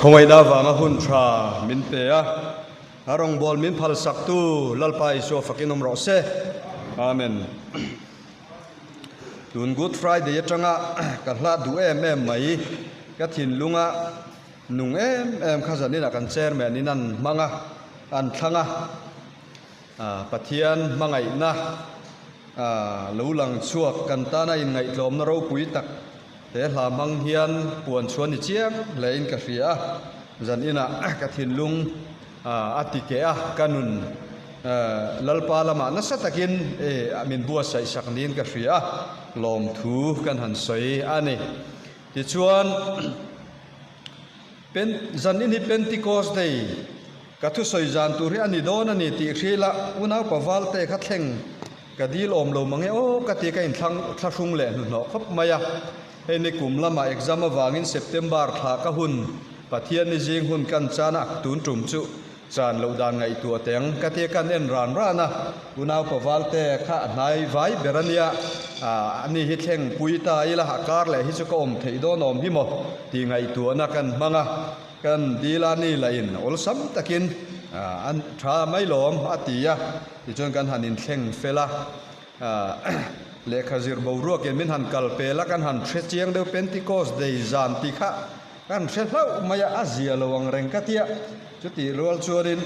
Khawngaihna avanga hun tha min pe a, a rawngbâwl min phalsaktu Lalpa Isua fakin awm rawh se. Amen. Tun Good Friday atanga ka hla duh em em mai, ka thinlunga nung em em kha zaninah kan chairman in an hmang a, an thlang a. Pathian hmangaihna lo lang chhuak kan tana inngaihtlawmna ropui tak he hla hmang hian puan chhuan ni chiang hlein ka hria a, zan inah ka thinlung a ti keh a, ka nun Lalpa lamah nasa takin min buatsaih sak niin ka hria a, lawmthu kan han sawi a ni. Tichuan, zan in hi Pentecost Day, Ka thusawi zan tur hi a ni dawn a ni tih hril a, unau Pavalte kha thleng ka dil awm lo mange aw ka ti ka inthlang thlahrung leh hnuhnawh khawp mai a. Hei ni kum lamah exam avangin September thla ka hun Pathian ni zing hun kan chan a, tun tum chu chan loh dan ngaihtuah teng ka ti kan en ran ran a, unau Pavalte kha a hnai vai ber a nia, ani hi thleng pui ta ila a kar leh hi chu ka awm theih dawn awm hi maw tih ngaihtuahna kan hmang a. Kan dil a ni lah in awlsam takin an tha mai lawm a ti a, tichuan kan han inthleng fel a, lehkha zir boruakin min han kal pel a, kan han hre chiang deuh Pentecost Day zan tih kha kan hre hlauh mai a, a zia lo ang reng ka tia, chutih rual chuanin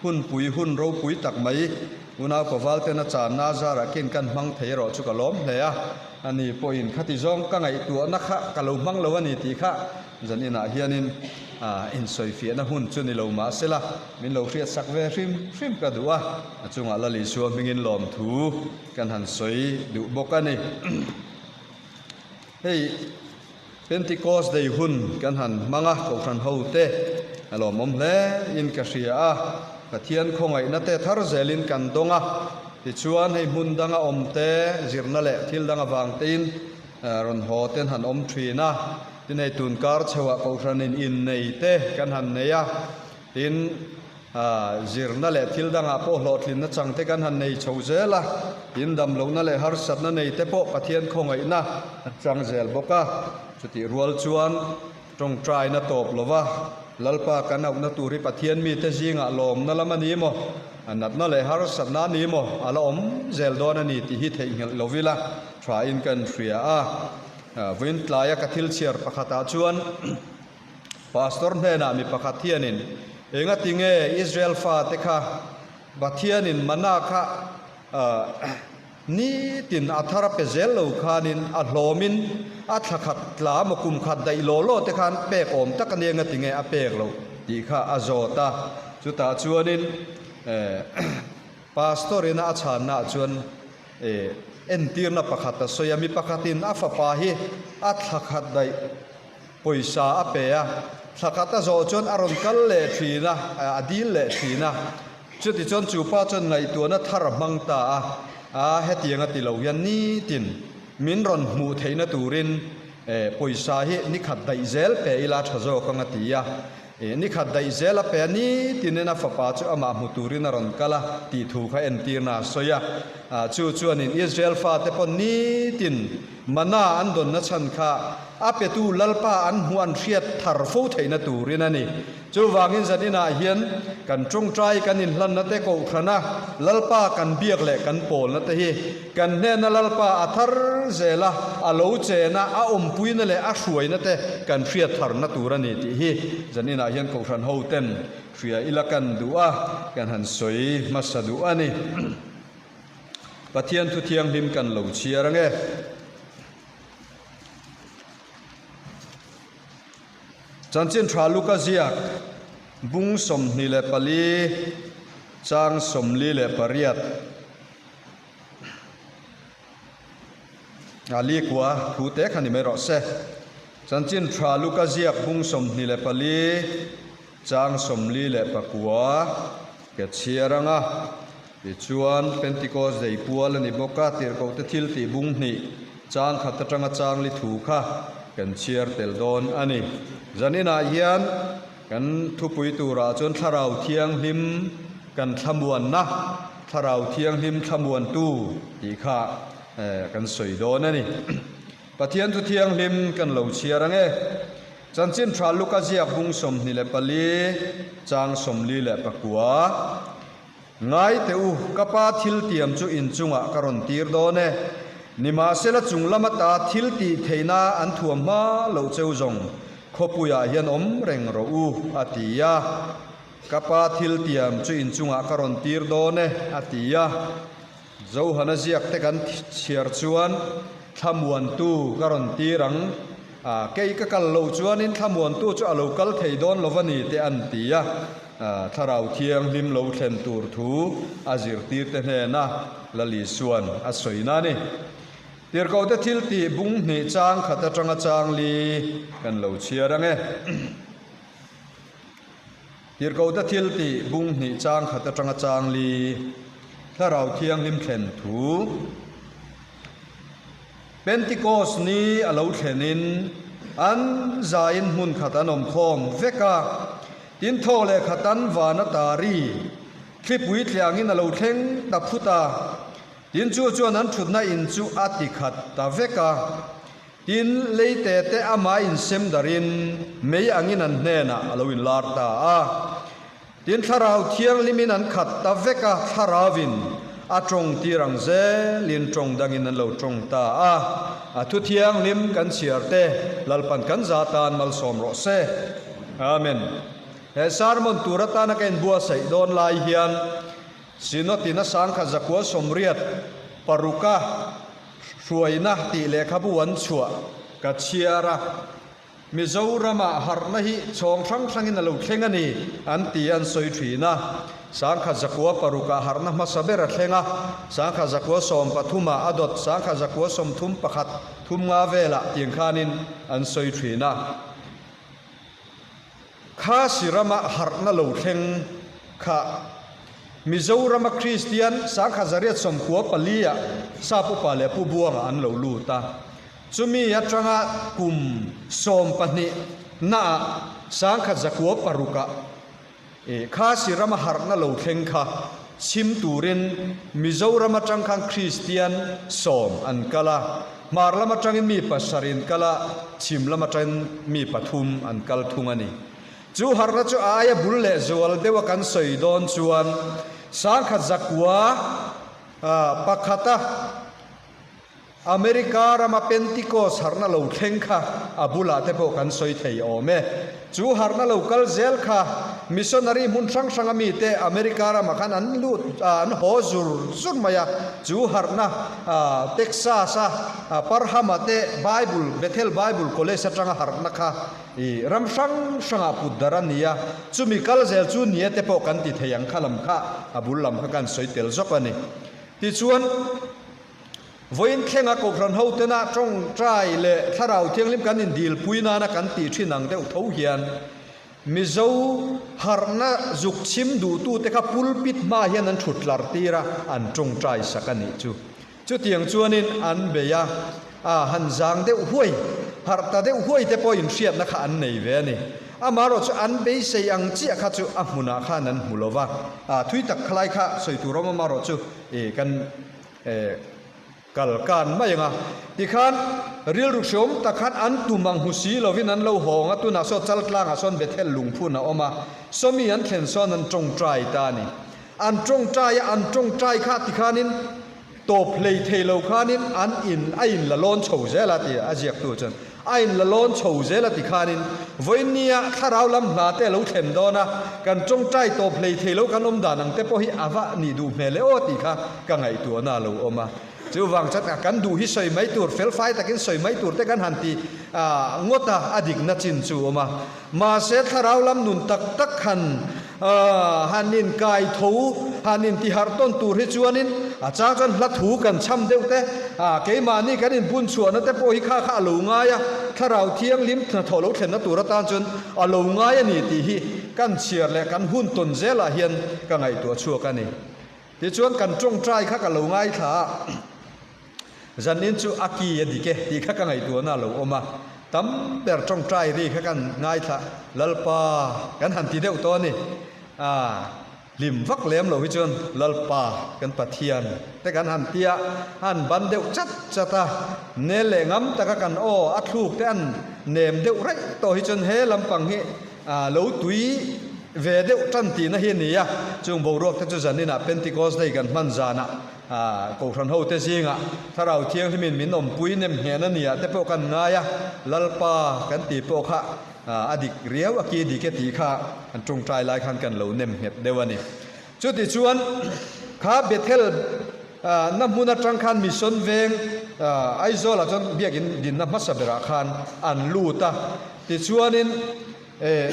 hunpui hun ropui tak mai unau paval ten a channa zarah kin kan hmang thei erawh chu ka lawm hle a, ani pawhin khati zawng ka ngaihtuahna kha ka lo hmang lo a ni tih kha. Zan inah hianin insawifiahna hun chu ni lo mah sela, min lo hriatsak ve hrim hrim ka duh a, a chungah Lal Isua hmingin lawmthu kan han sawi duh bawk a ni. Hei Pentecost Day hun kan han hmang a, Kohhran hote a lawmawm hle in ka hria a, Pathian khawngaihna te thar zelin kan dawng a, tichuan hei hmun danga awm te zirna leh thil dang avang tein rawn haw ten han awm thin a. Tin hei tun kar chhoah Kohhranin innei te kan han nei a, tin zirna leh thil dangah pawh hlawhtlinna chang te kan han nei chho zel a, tin damlohna leh harsatna nei te pawh Pathian khawngaihna an chang zel bawk a. Chutih rual chuan tawngtaina tawp lova Lalpa kan auhna tur hi Pathian mite zingah lawmna lam a ni maw, a natna leh harsatna a ni maw, a la awm zel dawn a ni tih hi theihnghilh lo ila thain kan hria a. Vawiin tlaia ka thil chhiar pakhatah chuan Pastor hnenah mi pakhat hianin, Engati nge Israel fate kha Pathianin mana kha nitin a thar a pe zel lo khanin a hlawmin a thla khat tla maw kum khat daih law law te khan pek awm tak ania engati nge a pek loh tih kha a zawt a. Chutah chuanin Pastor ina a chhannaah chuan E, entirna pakhat a sawi a, mi pakhatin a fapa hi a thla khat daih pawisa a pe a, thla khat a zawh chuan a rawn kal leh thin a, a dil leh thin a, chutichuan chu pa chuan ngaihtuahna thar a hmang ta a, a hetiang a ti lo hian nitin min rawn hmuh theihna turin e, pawisa hi ni khat daih zel pe ila tha zawk ang a ti a. Ih, ni khat daih zel a pe a, ni tinin a fapa chu amah hmu turin a rawn kal a tih thu kha entirna a sawi a. Ah, chu chuanin Israel fate pawh nitin mana an dawnna chhan kha a petu Lalpa an hmuh an hriat thar fo theihna turin a ni. Chuvangin zan inah hian kan tawngtai kan inhlanna te kohhrana Lalpa kan biak leh kan pawlna te hi Kan hnena Lalpa a thar zel a, a lo chena, a awmpuina leh a hruaina te kan hriat tharna tur a ni tih hi zaninah hian Kohhran hoten hria ila kan duh a, kan han sawi hmasa duh a ni. Pathian thu thianghlim kan lo chhiar ange. Chanchin tha Luka ziak bung 24 chang 48. A likua thu te kha ni mai rawh se. Chanchin tha Luka ziak bung 24 chang 49 ke chhiar anga tichuan Pentecost Day pual a ni bawk a, tirhkoh te thil tih bung hnih chang khat atanga chang li thu kha kan chhiar tel dawn a ni. Zaninah hian Kan thupui turah chuan Thlarau Thianghlim kan thlamuanna, Thlarau Thianghlim thlamuantu tih kha kan sawi dawn a ni. Pathian thu thianghlim kan lo chhiar ang e. Chanchin Tha Luka ziak bung 24 chang 44. Ngai teh u, ka Pa thil tiam chu in chungah ka rawn tir dawn e. Nimahsela chung lam ata thil tih theihna an thuam hma loh cheu zawng khawpuiah hian awm reng rawh u, a ti a. Ka Pa thil tiam chu in chungah ka rawn tir dawn e, a ti a. Johana ziak te kan chhiar chuan thlamuantu ka rawn tir ang a, kei ka kal loh chuanin thlamuantu chu a lo kal thei dawn lo va ni te an ti a, Thlarau Thianghlim lo thlen tur thu a zirtirte hnena Lal Isuan a sawina a ni. Tirhkohte thil tih bung hnih chang khat atanga chang li kan lo chhiar ang e. Tirhkohte thil tih bung hnih chang khat atanga chang li Thlarau Thianghlim thlen thu Pentikos ni a lo thlenin an zaiin hmun khat an awm khawm vek a, tin thaw leh khat an van a tari thlipui tliangin a lo thleng ta phut a, tin chu chuan an thutna in chu a ti khat ta vek a. Tin, leite te amah insem darin mei angin an hnenah a lo inlar ta a. Tin, Thlarau Thianghlimin an khat ta vek a, Thlarauvin a tawng tir ang zelin tawng dangin an lo tawng ta a. A thu thianghlim kan chhiar te Lalpan kan za tan malsawm rawh se. Amen. He sermon tur atana ka inbuatsaih dawn lai hian Synod in a sangkhat zakua 86 Hruaina tih lehkhabu an chhuah ka chhiar a, Mizoramah harhna hi chhawng hrang hrangin a lo thleng a ni an ti an sawi thin a. Sangkhat zakua parukah harhna hmasa ber a thleng a, sangkhat zakua sawmpathumah a dawt, sangkhat zakua sawmthum pakhat thum nga velah tiang khanin an sawi thin a. Khasi rama harhna lo thleng kha Mizorama Kristian sangkhat 894 ah Sap upa leh Pu Buanga an lo lut a. Chumi atanga kum 12 naah 1906 ah Khasi rama harhna lo thleng kha chhim turin Mizoram atang khan Kristian sawm an kal a. Hmar lam atangin mi pasarih an kal a, chhim lam atangin mi pathum an kal thung a ni. Chu harhna chu a aia bul leh zual deuha kan sawi dawn chuan sangkhat zakua pakhata America rama Pentecost harhna lo thleng kha a bulah te pawh kan sawi thei awm e. Chu harhna lo kal zel kha missionary hmun hrang hranga mite America ramah khan an lut an haw zur zur mai a. Chu harhna Texas a Parham-a te Bible Bethel Bible College atanga harhna kha i ram hrang hrangah put dar a ni a. Chumi kal zel chu nia te pawh kan ti thei ang kha lam kha a bul lam kha kan sawi tel zawk a ni. Tichuan. Vawiin thlenga Kohhran hotena tawngtai leh Thlarau Thianghlim kan indilpui nana kan tih thin ang deuh tho hian Mizo harhna zuk chhim duhtute kha pulpit hma hian an thut tlar tir a, an tawngtai sak a nih chu. Chutiang chuanin an bei a, a han zang deuh huai, harh ta deuh huai te pawhin hriatna kha an nei ve a ni. Amaherawh chu an beisei ang chiah kha chu a hmunah khan an hmu lo va, a thui tak khalai kha sawi tur awm amaherawh chu kan Kal kan mai ang a. Tikhan rilru hreawm tak khan an tum ang hmu si lovin an lo hawng a, tunah saw Chaltlangah sawn Bethel lungphun a awm a, sawmi an thlen sawn an tawngtai ta a ni. An tawngtai a, an tawngtai kha tikhanin tawp hlei thei lo khanin an in a in la lawn chho zel a ti a ziaktu chuan. A in la lawn chho zel a ti khanin vawinia thlarau lam hna te a lo thlen dawn a, kan tawngtai tawp hlei thei lo kan awm dan ang te pawh hi a va nih duh hmel e aw tih kha ka ngaihtuahna a lo awm a. Chuvang chuan kan duh hi sawi mai tur, felfai takin sawi mai tur te kan han ti ngawt a, a dikna chin chu a awm a. Mahse thlarau lam nun tak tak han han inkai tho, han intiharh tawn tur hi chuanin a chang chuan hla thu kan chham deuh te, keimahni kan inbun chhuahna te pawh hi kha kha a lo ngai a, thlarau thianghlim hnathawh lo thlenna tur atan chuan a lo ngai a ni tih hi kan chhiar leh kan hun tawn zelah hian ka ngaihtuah chhuak a ni. Tichuan kan tawngtai kha ka lo ngaithla a. Zanin chu a ki a dik e tih kha ka ngaihtuahna a lo awm a, tam ber tawngtai ri kha kan ngaithla Lalpa kan han ti deuh tawh a ni. Aa. Hlim vak lem lo hi chuan Lalpa kan Pathian te kan han tia, an ban deuh chat chat a, nel leh ngam taka kan aw a thluk te an nem deuh raih tawh hi chuan he lampang hi lo tui ve deuh tan tihna hi a ni a. Chung boruak te chu zaninah Pentecost Day kan hman zanah Kohhran hote zingah Thlarau Thianghlimin min awmpui nem nghehna nia te pawh kan ngai a, Lalpa kan tih pawh kha A dik riau a ki dik e tih kha an tawngtai lai khan kan lo nem nghet deuh a ni. Chutichuan kha Bethel na hmun atang khan Mission Veng Aizawlah chuan biakin dinna hmasa berah khan an lut a. Tichuanin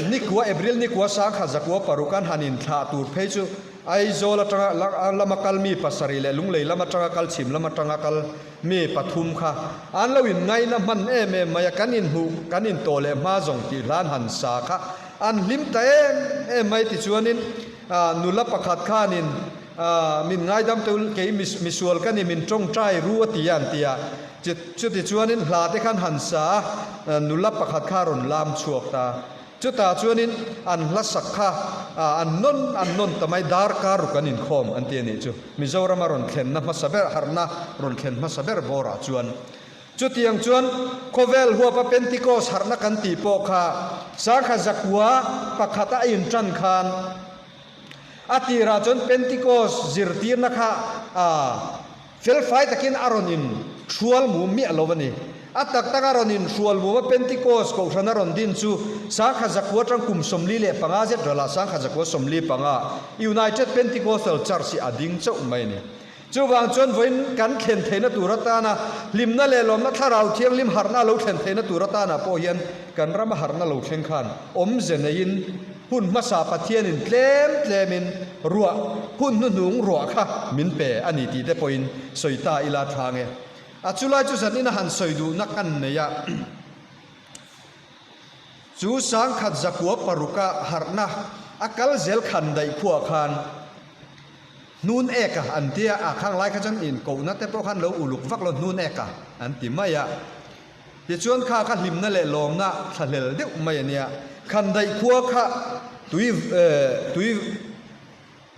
nikua April nikua sangkhat zakua paruk an han inthlah tur phei chu Aizawl atanga lama kal mi pasarih leh Lunglei lam atanga kal chhim lam atanga kal Mi pathum kha an lo inngaina hman em em mai a, kan inhmuh, kan intawh leh hma zawng tih hlan han sa kha an hlim ta em em mai. Tichuanin nula pakhat khanin min ngaidam teu kei misual ka ni min tawngtai ru a ti a an ti a, chutichuanin hla te khan han sa a, nula pakhat kha a rawn lam chhuak ta. Chutah chuanin an hla sak kha an nawn an nawn ta mai, darkar ruk an inkhawm an ti a nih chu. Mizorama rawn thlenna hmasa ber, harhna rawn thlen hmasa ber bawrah chuan. Chutiang chuan khawvel huapa Pentecost harhna kan tih pawh kha sangkhat zakua pakhata a intan khan a tirah chuan Pentecost zirtirna kha a Felfai takin a rawn in hrual mum miah lo a ni. A tak tak a rawn in hrual mum a Pentecost kohhran a rawn din chu sangkhat zakua atang kum 45 zet ralah sangkhat zakua 45 United Pentecostal Church hi a ding chauh mai a ni. Chuvang chuan vawiin kan thlen theihna tur atana hlimna leh lawmna thlarau thianghlim harhna a lo thlen theihna tur atana pawh hian kan rama harhna lo thleng khan awmze neiin Hun hmasa Pathianin tlem tlemin ruah, hun hnuhnung ruah kha min pe a ni tih te pawhin sawi ta ila thlang e. A chulai chu zanin a han sawi duhna kan nei a, chu sangkhat zakua paruka harhna a kal zel khan daih khuah khan hnun eka an tia, a khang lai kha chuan inkohna te pawh khan lo uluk vak lo hnun eka an ti mai a. Tichuan kha kha hlimna leh lawmna thlahlel deuh mai a nia. Khandaih khua kha tui tui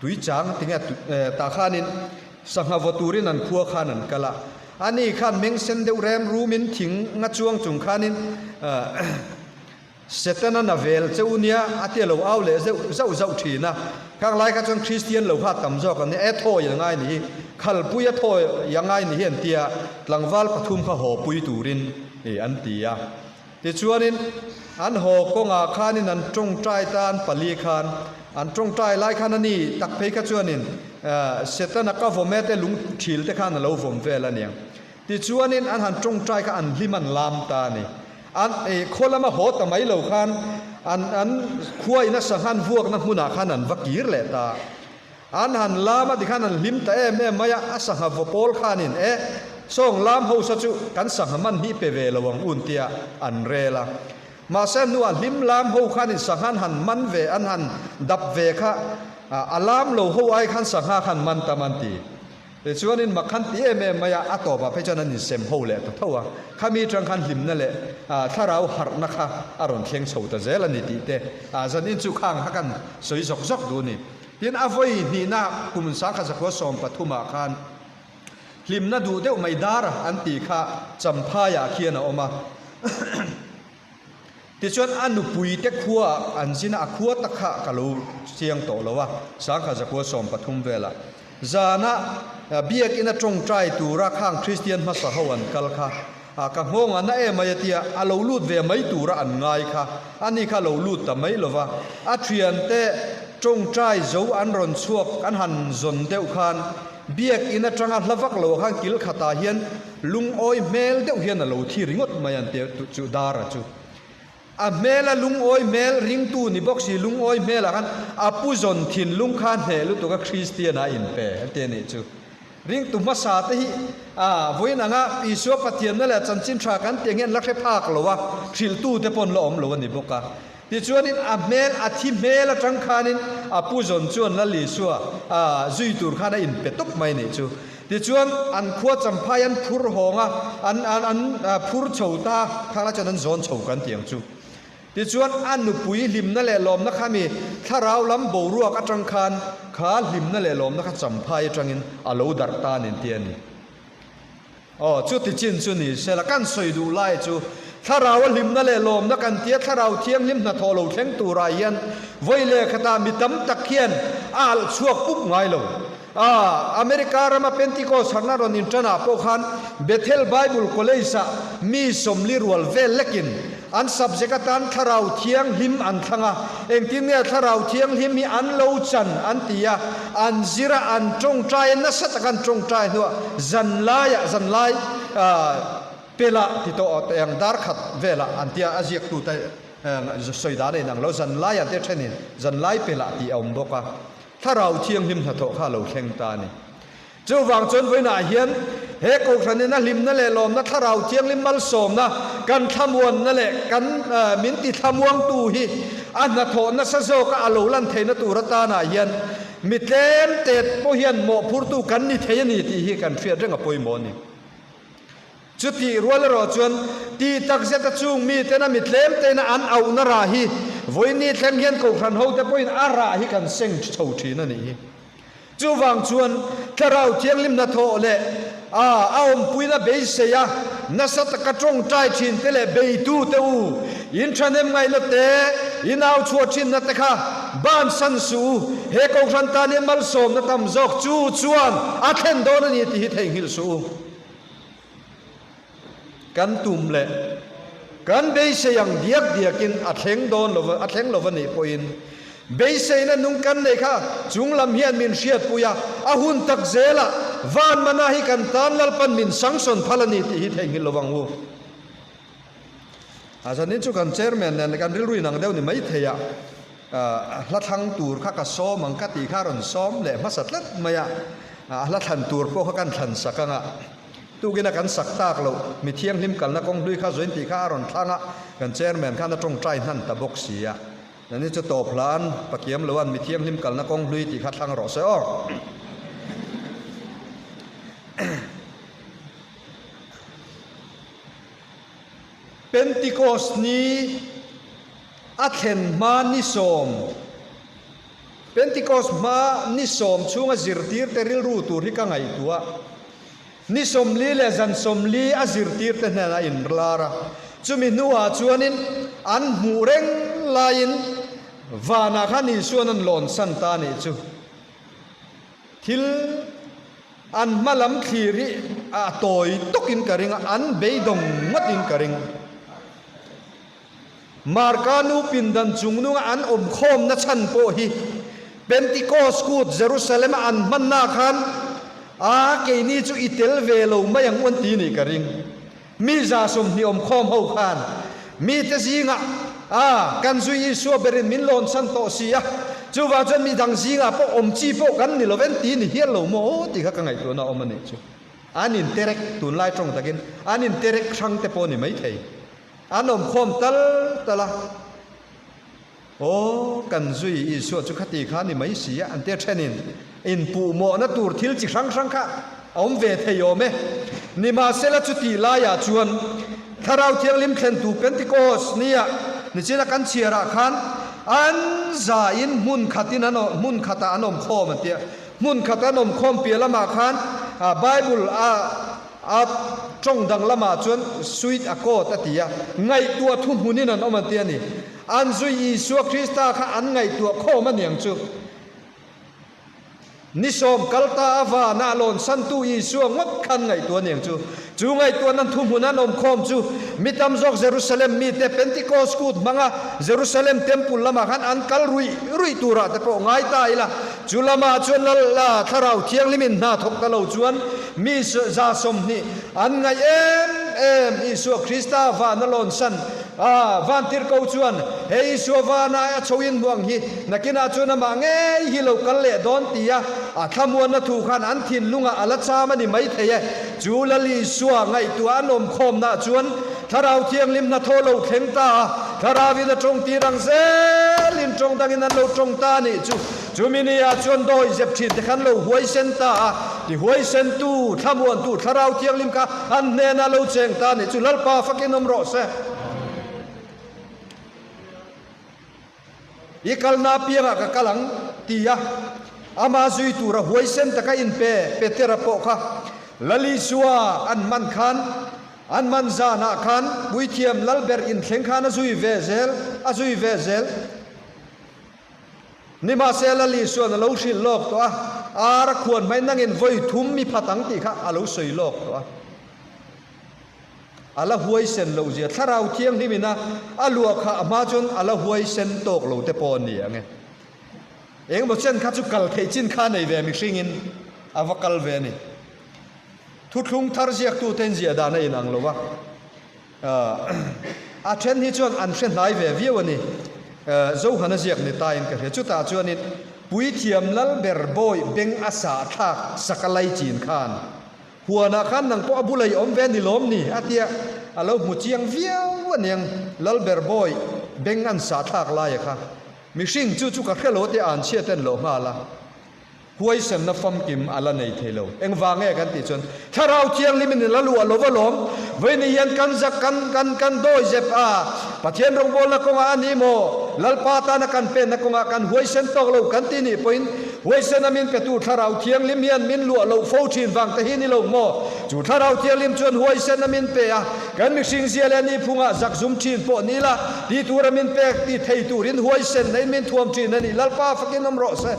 tui chang tinge tah khanin sangha vaw turin an khua khan an kal a. Ani khan meng sen deuh rem rumin thing nga chuang chung khanin Setana na vel che u nia a ti a lo au leh zeuh zauh zauh thin a. Khang lai kha chuan Kristian lo kha tam zawk an nia, e thawi a ngai ni hi, khalpui a thawi a ngai ni hi an ti a, tlangval pathum kha haw pui turin an ti a. Tichuanin an haw kawngah khanin an tawngtai ta an pali khan, an tawngtai lai khan a ni tak phei kha chuanin Setana ka vawm e te lung thil te khan a lo vawm vel a niang. Tichuanin an han tawngtai kha an hlim an lam ta a ni. An eh khaw lama haw ta mai lo khan an an khua ina sanghan vuakna hmunah khan an va kir leh ta. An han lam a tikhan an hlim ta em em mai a, a sangha vaw pawl khanin eh sawng lam hosa chu kan sangha man hi pe ve lo ang un tia an rel a. Mahse a hnuah hlim lam ho khanin sanghan han man ve an han dap ve kha a lam lo ho ai khan sangha khan man tam an ti. Tichuanin mak khan ti em em mai a, a tawpah phei chuan an insem ho leh ta tho a. Khami atang khan hlimna leh thlarau harhna kha a rawn thleng chho ta zel a ni tih te zanin chu khang kha kan sawi zawk zawk duh a ni. Tin, a vawi hnihna kum sangkhat zakua sawmpathumah khan hlimna duh deuh mai dar an tih kha Champhaiah khian a awm a. Tichuan a nupui te khua an zin a, a khua tak kha ka lo chiang tawh lo a, sangkhat zakua 13 velah. Zana biakina tawngtai tura khang Kristian hmasa ho an kal kha, ka nghawng a na em mai a tia, a lo lut ve mai tura an ngai kha, ani kha lo lut ta mai lo va. A thiante tawngtai zo an rawn chhuak an han zawn deuh khan biakin atanga hla vak lo khan kil khatah hian Lungawi hmel deuh hian a lo thi ringawt mai an ti chu Dara chu. A hmela lungawi hmel ringtu ni bawk si lungawi hmelah khan a pu zawn thinlung kha hneh lutuk a Kristian a inpe an ti a nih chu. Ringtu hmasa te hi a vawiin anga Isua Pathianna leh chanchin tha kan tih ang hian la hre phak lo a, hrilhtu te pawh an la awm lo a ni bawk a. Tichuanin a hmel, a thi hmel atang khanin a pu zawn chuan Lal Isua a zui tur khan a inpe tawp mai nih chu. Tichuan an khua Champhai an phur hawng a, an an an phur chho ta, khang lai chuan an zawn chho kan ti ang chu. Tichuan, a nupui hlimna leh lawmna kha mi thlarau lam boruak atang khan kha hlimna leh lawmna kha champhai atangin a lo darh ta nin ti a ni. Aw, chuti chin chu ni sela kan sawi duh lai chu thlarau a hlimna leh lawmna kan tia thlarau thianghlim hnathawh lo thleng turah hian vawi leh khatah mi tam tak hian a alh chhuak pup ngai lo. A, America rama Pentecost harhna rawn inṭanah pawh khan Bethel Bible College-ah mi sawmli rual vel lekin an subject atan Thlarau Thianghlim an thlang a, engtin nge Thlarau Thianghlim hi an lo chan an ti a, an zir a, an ṭawngṭai a, nasa taka an ṭawngṭai hnuah zanlaiah zanlai pelah ti tawh teh ang dar khat velah an tia a ziaktute sawi dan a inang lo, zanlai an tia ṭhenin zanlai pelah tih a awm bawk a. Thlarau Thianghlim hnathawh kha a lo thleng ta a ni. Chuvang chuan vawiinah hian he Kohhranin a hlimna leh lawmna Thlarau Thianghlim malsawmna kan thlamuanna leh kan min ti thlamuangtu hi a hnathawh nasa zawka a lo lan theihna tur atanah hian mi tlem tet pawh hian mawhphurtu kan ni thei a ni tih hi kan hriat reng a pawimawh a ni. Chutih rual erawh chuan ti takzet a chung mitena mi tlem teina an auhna rah hi vawiini thleng hian Kohhran hote pawhin a rah hi kan seng chho thin a nih hi. Chuvang chuan Thlarau Thianghlim hnathawh leh a a awmpuina beisei a nasa taka tawngtai thin te leh beitu te u in thahnem ngaihna te in au chhuah thinna te kha bansan suh u, he Kohhran tan hian malsawmna tam zawk chu chuan a thlen dawn a ni tih hi theihnghilh suh u. Kan tum leh kan beisei ang diak diakin a thleng dawn lo a thleng lo a nih pawhin beiseina nung kan nei kha chung lam hian min hriatpui a, a hun tak zelah van mana hi kan tan Lalpan min sanction phal a ni tih hi theihnghilh lo vang u. A zanin chu kan chairman nen kan rilru inang deuh ni maithei a, hla thlang tur kha ka sawm ang ka tih kha a rawn sawm leh hmasa tlat mai a, a hla thlan tur pawh kha kan thlan sak ang a, tukin a kan sak tak loh mi thianghlim kalna kawng hlui kha zawin tih kha a rawn thlang a, kan chairman khan a tawngtai hnan ta bawk si a, zanin chu tawp hlan pakiam loan mi thianghlim kalna kawng hlui tih kha thlang rawh se aw. Pentikos ni a thlen hma ni sawm, Pentikos hma ni sawm chhunga zirtirte rilru tur hi ka ngaihtuah. Ni sawmli leh zan sawmli a zirtirte hnenah a inlar a, chumi hnuah chuanin an hmuh reng laiin vanah khan Isua'n an lawnsan ta a nih chu. Thil an hma lam thlir hi a tawi tawkin ka ring a, an beidawng ngawtin ka ring. Marka nu pindan chungnunga an awm khawmna chhan pawh hi Pentikos kut Jerusalem-a an hmanna khan a keini chu i tel ve lo mai ang u an ti nih ka ring. Mi za 20 awm khawm ho khan mite zingah, A, kan zui Isua berin min lawnsan tawh si a, chuvang chuan mi dang zingah pawh awm chi pawh kan ni lo ven ti ni hial lo maw tih kha ka ngaihtuahna a awm a nih chu. An interek, tunlai tawng takin an interek hrang te pawh a ni maithei. An awm khawm tal tal a. Aw, kan zui Isua chu khati kha ni mai si a, an tia thenin inpuhmawhna tur thil chi hrang hrang kha a awm ve thei awm e. Nimahsela chutih laiah chuan Thlarau Thianghlim thlentu Pentikos nia nichina kan chhiarah khan an zain hmun khatin an awm, hmun khatah an awm khawm an tia. Hmun khat an awm khawm piah lamah khan Bible a A tawng dang lamah chuan suit a coat a ti a, ngaihtuah thu hmunin an awm an ti a ni. An zui Isua Krista kha an ngaihtuah khawm a niang chu. Ni sawm kal ta a vana a lawn santu Isua ngawt kha an ngaihtuah a niang chu. Chu ngaihtuahna an thu hmun an awm khawm chu mi tam zawk Jerusalem mite Pentecost kut hmanga Jerusalem Temple lamah khan an kal ruih ruih turah te pawh ngai ta ila. Chu lamah chuan Lal Thlarau Thianghlimin hna thawk ta lo chuan mi 20 an ngaih em em Isua Krista vana lawnsan a vantirhko chuan he Isua vana a chho in hmuang hi nakinah chuan amah ngei hi lo kal leh dawn tia a thlamuanna thu khan an thinlungah a la cham a ni maithei e. Chu Lal Isua ngaihtuah an awm khawmnaah chuan Thlarau Thianghlim hnathawh lo thleng ta a, Thlarauin a tawng tir ang zelin tawng dangin an lo tawng ta a nih chu. Chumi ni ah chuan dawi zep thin te khan lo huaisen ta a, ti huaisentu, thlamuantu Thlarau Thianghlim kha an hnenah lo cheng ta a nih chu. Lalpa fakin awm rawh se. I kalna apiangah ka kal ang, ti a. Amah zui tura huaisen taka inpe Petera pawh kha Lal Isua an man khan, an man zanah khan Puithiam Lalber inthleng khan a zui ve zel, a zui ve zel. Nimahse Lal Isuan a lo hrilh lawk tawh a, ar a khuan hmai nangin vawi thum mi phat ang tih kha a lo sawi lawk tawh a. A la huaisen loh zia Thlarau Thianghlim ina a luah kha a hma chuan a la huaisen tawk lo te pawh a ni ang e. Engemaw chen kha chu kal theih chin kha nei ve mihringin a va kal ve a ni. Thuthlung thar ziaktute inziah dan a inang lo va. A then hi chuan an hre hnai ve viau a ni. Zohana ziak ni tain ka hria. Chutah chuanin Puithiam Lalber Bawi beng a sah thlak sak a lai chin khan huanah khan nang pawh a bula i awm ve ni lawm ni a tia a lo hmu chiang viau a niang Lalber Bawi beng an sah thlak laia kha mihring chu chu ka hre lo tia an chhiat en loh nghal a. Huaisenna famkim a la nei thei lo. Engvang nge kan tih chuan Thlarau Thianghlimin a la luah lo alawm. Vawiin hian kan zak kan kan kan dawi zep a, Pathian rawngbawlna kawngah a ni maw? Lalpa tana kan penna kawngah kan huaisen tawk lo kan ti nih pawhin huaisena min petu Thlarau Thianghlim hian min luah loh fo thin vang te hi ni lo maw? Chu Thlarau Thianghlim chuan huaisena min pe a, kan mihring zia leh nihphungah zakzum thin pawh ni la, ti tura min pek ti thei turin huaisenna in min thuam thin a ni. Lalpa fakin awm rawh se.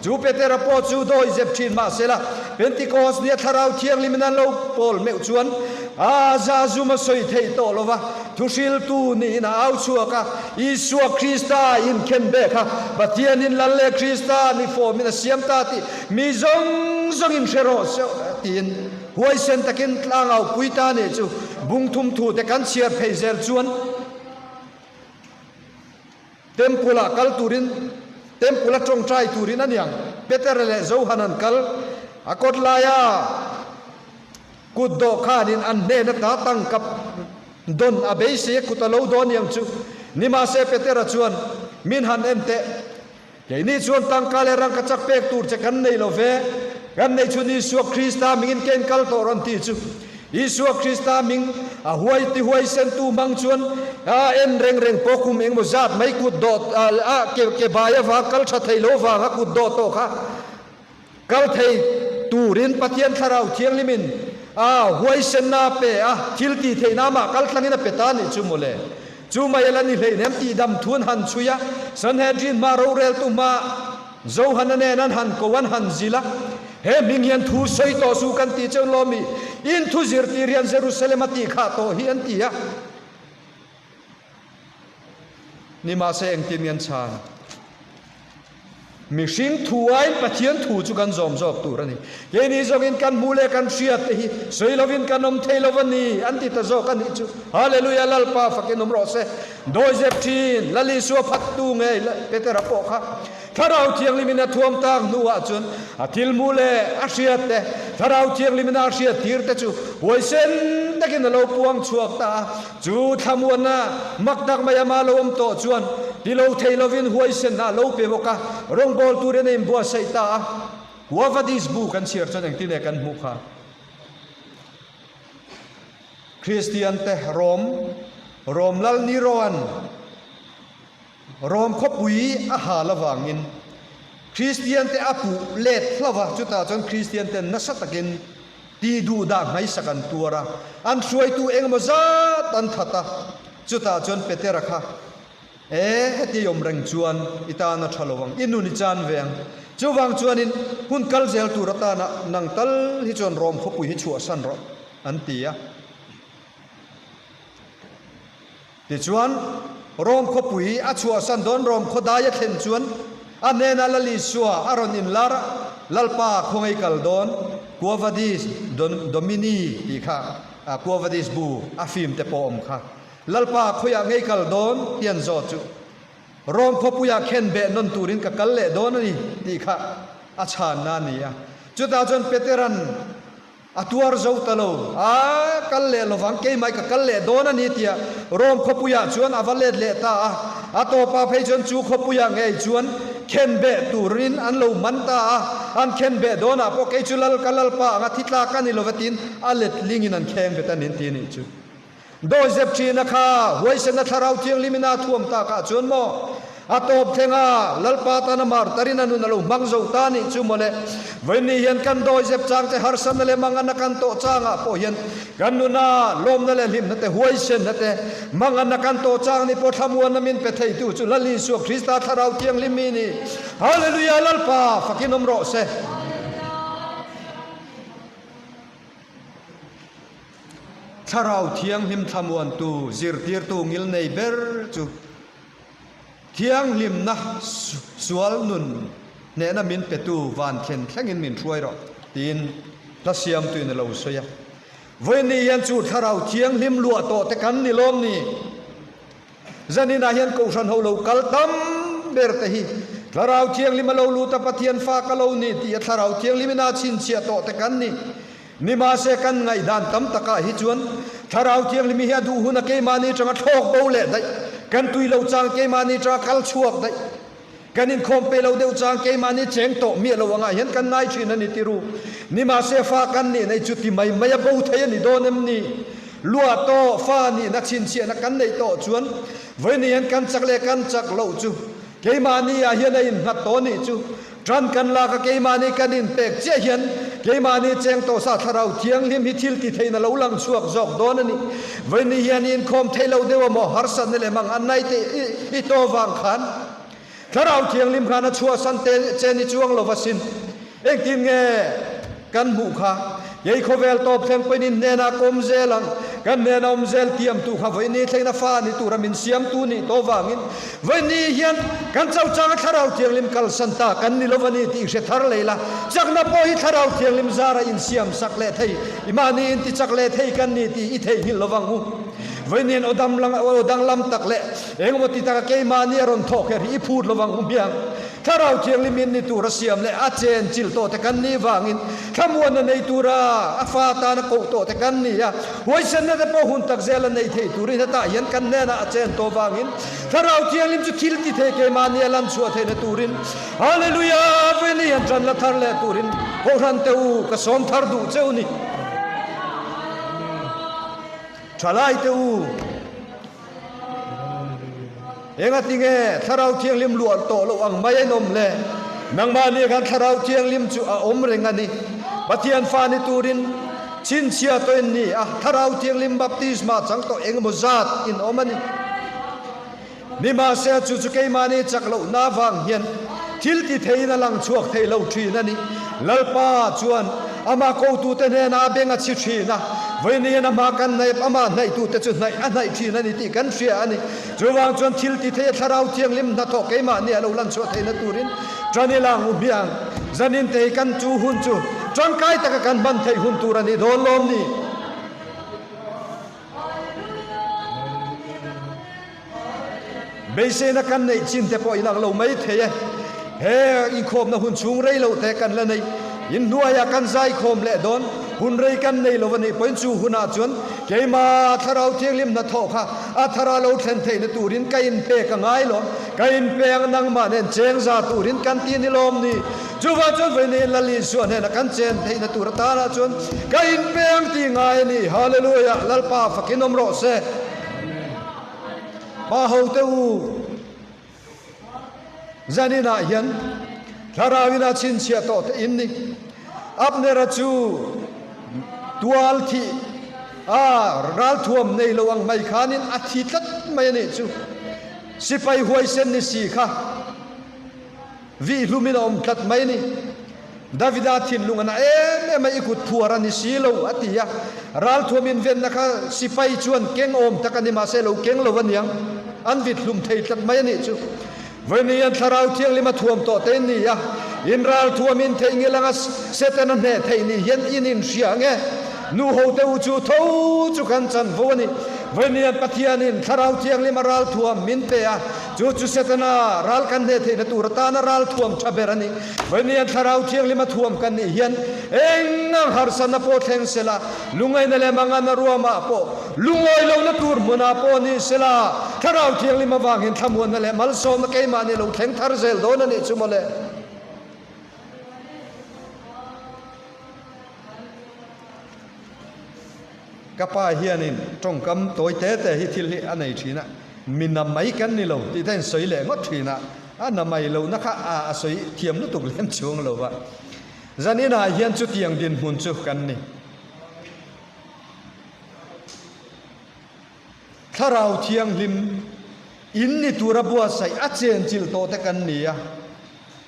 Chu Petera pawh chu dawi zep thin mahsela, Pentikos nia Thlarau Thianghlimin an lo pawl meuh chuan a za zum a sawi theih tawh lo va, thuhriltu niin a au chhuak a, Isua Krista inkhen bek kha Pathianin Lal leh Krista ni fawmin a siam ta tih mi zawng zawngin hre rawh se tiin huaisen takin tlangau pui ta nih chu bungthum thute kan chhiar phei zel chuan Temple ah kal turin Temple a tawngtai turin a niang Petera leh Johan an kal a kawt laia kut dawh khanin an hnen ata tangka dawn a beisei a kut a lo dawn niang chu. Nimahse Petera chuan min han en teh. Keini chuan tangka leh rangka chak pek tur che kan nei lo ve. Kan nei chhun Isua Krista mingin ken kal tawh rawn tih chu. Isua Krista ming a huai ti huaisen tu hmang chuan a en reng reng pawh kum engmaw zat mai kut dawh a ke ke bai avang kal tha thei lo vanga kut dawh tawh kha kal thei turin Pathian Thlarau Thianghlimin a huaisenna a pe a, thil tih theihna amah kal tlangin a pe ta nih chu mawle. Chu mai a la ni hleinem tih dam thun han chhui a, Sanhedrin hma roreltu hma Johana nen an han ko an han zil a, He hming hian thu sawi tawh suh kan tih cheu lawm i, in thu zirtir hian Jerusalem a tih khah tawh hi an ti a. Nimahse engtin nge an chhan? Mihring thu aiin Pathian thu chu kan zawm zawk tur a ni. Keini zawngin kan hmuh leh kan hriat te hi sawi lovin kan awm thei lo a ni an ti ta zawk a nih chu. Hallelujah Lalpa fakin awm rawh se. Dawizep thin Lal Isua phattu ngei Petera pawh kha Thlarau Thianghlimin a thuam tak hnuah chuan a thil hmuh leh a hriat te, Thlarau Thianghlimin a hriat tir te chu huaisen takin a lo puang chhuak ta a. Chu thlamuanna mak tak mai ama lo awm tawh chuan ti lo thei lovin huaisenna a lo pe bawk a, rawngbâwl turin a inbuatsaih ta a. Huavadis bu kan chhiar chuan engtin nge kan hmuh kha? Kristiante Rom, Rom Lal Neroan Rom khawpui a hal avangin Kristiante a puh let hlauh a, chutah chuan Kristianten nasa takin tih duh dah hmaisak an tuar a, an hruaitu engemaw zat an that a, chutah chuan Petera kha, E, heti awm reng chuan i tan a tha lo ang, i nun i chan ve ang. Chuvang chuanin hun kal zel tur atana nang tal hi chuan Rom khawpui hi chhuahsan rawh, an ti a. Tichuan, Rom khawpui a chhuahsan dawn Rom khawdai a thlen chuan a hnenah Lal Isua a rawn inlar a, Lalpa khawngaih kal dawn Quo Vadis Domini tih kha Quo Vadis bu a film te pawh awm kha. Lalpa khawiah ngei kal dawn ti an zawt chu Rom khawpuiah khen beh nawn turin ka kal leh dawn a ni tih kha a chhanna a ni a. Chutah chuan Petera'n A tuar zo ta lo. A kal leh lovang, keimah ka kal leh dawn a ni tia Rome khawpuiah chuan a va let leh ta a. A tawpa phei chuan chu khawpuiah ngei chuan khenbeh turin an lo man ta a. An khenbeh dawnah pawh kei chu lal ka lalpa anga thi tlak a ni lova tiin a letlingin an khengbet a ni an ti a nih chu. Dawizep ṭhina kha huaisenna thlarau thianghlimin a thuam takah chuan maw? A tawp thleng a, Lalpa tana martarin a nun a lo hmang zo ta nih chu mawle. Vawiinni hian kan dawi zep chang te harsatna leh manganna kan tawh changah pawh hian kan nuna lawmna leh hlimna te, huaisenna te, manganna kan tawh chang ni pawh thlamuanna min pe theitu chu Lal Isua Krista Thlarau Thianghlim mi ni. Hallelujah Lalpa fakin awm rawh se. Thlarau Thianghlim thlamuantu zirtirtu ngilnei ber chu Thianghlimna sual nun hnehna min petu van thlen thlengin min hruai rawh tiin hla siamtuin a lo sawi a. Vawiinni hian chu Thlarau Thianghlim luah tawh te kan ni lawm ni? Zaninah hian Kohhran ho lo kal tam ber te hi Thlarau Thianghlim a lo lut a, Pathian fa ka lo ni tih a Thlarau Thianghlimin a chhinchhiah tawh te kan ni. Nimahse kan ngaihdan tam takah hi chuan Thlarau Thianghlim hi a duh huna keimahni atanga thlawk bo leh daih, kan tui lo chang keimahni atanga kal chhuak daih, kan inkhawm pe lo deuh chang keimahni cheng tawh miah lo angah hian kan ngai thin a ni ti ru. Nimahse fa kan nih nei chu ti mai mai a bo thei a ni dawn em ni? Lua tawh fa nihna chhinchhiahna kan neih tawh chuan vawiin hian kan chak leh kan chak loh chu keimahni ah hian a innghat tawh a nih chu. Ṭan kan lak a keimahni kan inpek chiah hian keimahni cheng tawh sa Thlarau Thianghlim hi thil ti theiin a lo lang chhuak zawk dawn a ni. Vawiinni hian i inkhawm thei lo deuh a maw? Harsatna leh mang an nai te i taw vang khan Thlarau Thianghlim khan a chhuahsan te che ni chuang lo va sin. Engtin nge kan hmuh kha? Kei khawvel tawp thleng pawhin in hnenah ka awm zel ang, kan hnena awm zel tiamtu kha vawiinni thlengin a fa ni tura min siamtu nih tawh vangin vawiinni hian kan cho changa Thlarau Thianghlim kalsan ta kan ni lo a ni tih hre thar lei la, chakna pawh hi Thlarau Thianghlim zara insiam sak leh thei, i mahni intichak leh thei kan ni tih i theihnghilh lo vang u. Vawiinni hian aw dam aw danglam tak leh engemaw ti taka keimahni a rawn thawk her hi i phut lo vang u hmiang. Thlarau Thianghlim in ni tura siam leh a chen chilh tawh te kan nih vangin thlamuanna nei tura a fa tana koh tawh te kan ni a, huaisenna te pawh hun tak zela nei thei turin hetah hian kan hnenah a chen tawh vangin Thlarau Thianghlim chu thil ti thei keimahni a lan chhuah theihna turin Hallelujah Veni hian tan la thar leh turin Kohhran te u ka sawm thar duh cheu ni. Thalai te u. Engati nge Thlarau Thianghlim luah tawh loh ang mai an awm le? Nangmahni khan Thlarau Thianghlim chu a awm reng a ni. Pathian fa ni turin chhinchhia tawh in ni a, Thlarau Thianghlim baptisma chang tawh engemaw zat in awm a ni. Nimahse chu chu keimahni chak lohna avang hian thil ti theiin a lang chhuak thei lo thin a ni. Lalpa chuan amah kotute hnenah a beng a chhi thin a, vawiin hian amah kan hnaih, amah hnaihtute chu hnaih a hnaih thin a ni tih kan hria a ni. Chuvang chuan thil ti thei a Thlarau Thianghlim hnathawh keimahni a lo lan chhuah theihna turin tan ila ang u hmiang. Zanin te hi kan chu hun chu tangkai taka kan hman theih hun tur a nih dawn lawm ni. Beiseina kan neih chin te pawh inang lo mai thei e. He inkhawmna hun chhung rei loh te kan la nei. Inhnuaiah kan zaikhawm leh dawn. Hun rei kan nei lo a nih pawhin chu hunah chuan keima Thlarau Thianghlim hnathawh kha a thara lo thlen theihna turin ka inpek a ngai lawm. Ka inpek nangmah nen cheng za turin kan ti ni lawm ni. Chuvang chuan vawiin Lal Isua hnena kan chen theihna tur atanah chuan ka inpeng tih ngai a ni. Hallelujah! Lalpa fakin awm rawh se. Pa hote u, zaninah hian Thlarauin a chhinchhiah tawh te in ni. Abnera chu tual thih a ralthuam nei lo ang mai khanin a thi tlat mai a nih chu. Sipai huaisen ni si kha. Vihlumin a awm tlat mai ni. Davida thinlung a na em em a, i kut phuar a ni si lo, a ti a. Ralthuam invenna kha sipai chuan keng awm tak a ni, mahse lo keng lo a niang. An vit hlum thei tlat mai a nih chu. Vawiin hian Thlarau Thianghlim a thuam tawh te in ni a, in ralthuam in theih ngil anga Setana hneh theih ni hian in inhria ang e. Nu ho te u chu tho chu kan chanvo a ni. Vawiin hian Pathianin Thlarau Thianghlim a ralthuam min pe a. Chu chu Setana ral kan hneh theihna tur atana ral thuam tha ber a ni. Vawiin Thlarau Thianghlim a thuam kan nih hian eng ang harsatna pawh thleng sela, lungaina leh mangana ruamah pawh, lungawi lohna tur hmunah pawh ni sela, Thlarau Thianghlim avangin thlamuanna leh malsawmna keimahni lo thleng thar zel dawn a nih chu mawle. Ka pa hianin tawngkam tawi te te hi thil hi a nei thin a. Mi na mai kan ni lo tih te a insawi leh ngawt thin a, a na mai lohna kha a a sawi thiam lutuk lem chuang lo va. Zaninah hian chutiang dinhmun chu kan ni. Thlarau Thianghlim in ni tura buatsaih a chenchilh tawh te kan ni a.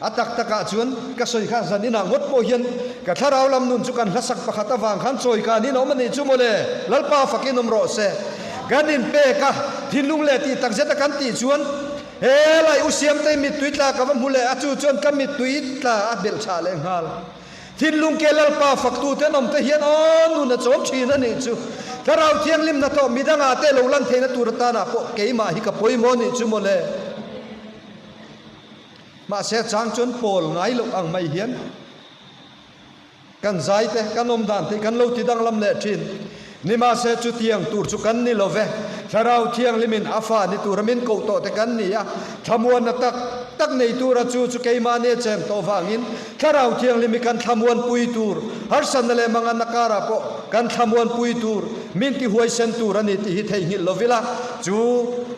A tak takah chuan ka sawi kha zan inah ngawt pawh hian ka thlarau lam nun chu kan hlasak pakhat avang khan chawi kan in awm a nih chu mawle, Lalpa fakin awm rawh se. Kan inpek a, thinlung leh tih takzet a kan tih chuan he lai u Siamtei mittui tla ka va hmu leh a, chu chuan ka mittui tla a belh chhah leh nghal. Thinlung ke Lalpa faktu tenawm te hian aw nun a chawm thin a nih chu. Thlarau Thianghlim hnathawh midangah te lo lan theihna tur atanah pawh keimah hi ka pawimawh a nih chu mawle. Mahse a chang chuan pawl ngai loh ang mai hian kan zai te, kan awm dan te kan lo ti danglam leh thin. Nimahse chutiang tur chu kan ni lo ve. Thlarau Thianghlimin a fa ni tura min koh tawh te kan ni a, thlamuanna tak tak nei tura chu chu keimahni a cheng tawh vangin Thlarau Thianghlim hi kan thlamuanpui tur, harsatna leh manganna karah pawh kan thlamuanpui tur, min ti huaisen tur a ni tih hi theihnghilh lo ila, chu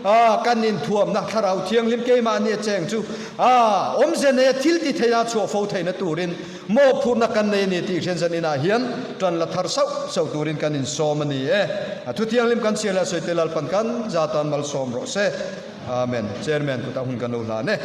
a kan inthuamna Thlarau Thianghlim keimahni a cheng chu a awmze neia thil ti theia chhuah fo theihna turin Mawhphurhna kan nei a ni tih hrian zan inah hian tan la thar sauh sauh turin kan insawm a ni e. A thu thianghlim kan chhiar leh a sawi te Lalpan kan za tan malsawm rawh se. Amen. Chairman kutah hun kan lo hlan e.